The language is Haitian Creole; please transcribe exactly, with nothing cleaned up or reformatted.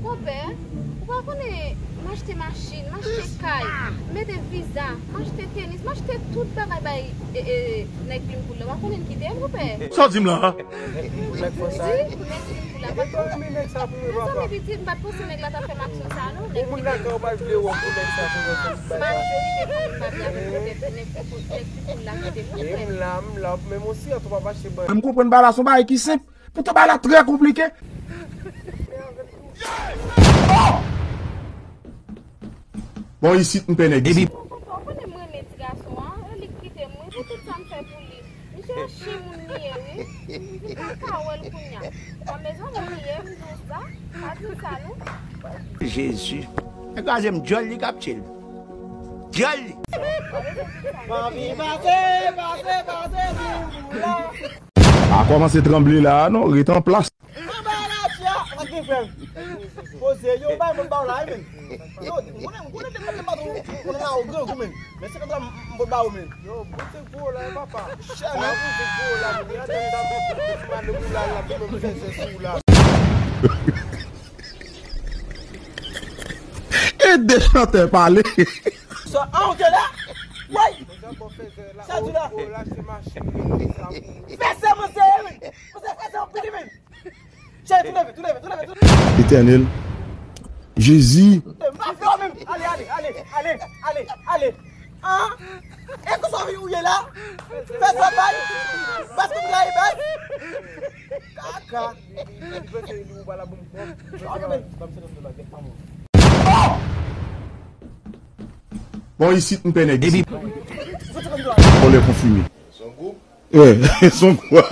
Konpè, ou pa konnen m achte machin, m achte kay, m mete viza, m achte tenis, m achte tout bagay bay e, e, nèg Green Bull la. Ou pa konnen l kite m, konpè? Sa w di m la? Wi, pou nèg Green Bull la, m pa t... Mezanmi, pitit, m pa t panse nèg la t ap fè m aksyon sa a, non. Nèg Green Bull la, m pa jwenn li pou m fè tout bagay sa. Nèg Green Bull la kite m, konpè. M konprann bagay la, se yon bagay ki senp. Poutan bagay la trè konplike. Bon, isit, m pè nèg isit. Ou konnen m renmen ti gason an, e li k kite m, wi, pou tout sa m fè pou li. Misye yon chen moun li ye, wi. M vin pa ka wè l kounye a. Nan mezon mwen li ye, m di w sa. Pa di sa, non. Jezi. E kraze m, dyòl li k ap tye l. Dyòl li. Papi, pase, pase, pase, vin pou la. Pa kòmanse tranble la a non, ret an plas. Anba la, tia, pa gen frè m. Poze, yo, bay mwen ba w la, wi, men. Yo, m konnen, m konnen depi lè m pa tou, m konnen la, ou grangou, men. Men senkant dola, m, m pot ba ou, men. Yo, bout se gwo la, papa. Chè, men. Bout se gwo la, men. Gade sa, bout se mal pou la, la, pou mwen fè sè sou la. Ede chantè pale. Sa, ah, ok, la. Woy. Sa di la. Fè sè, mwen sè, wi. Mwen sè, fè sè, anpil, men. Cheri, tou leve, tou leve, tou leve, tou leve. Etènèl. Jezi. M pa fè w menm. Ale, ale, ale, ale, ale, ale. Ah. E konsa ou ye la? Fè sa bay. Bas konn trayi bas. Kaka. Bon, isit, m pè nèg isit. Volè konfime. Son gwoup. Eh, son gwoup.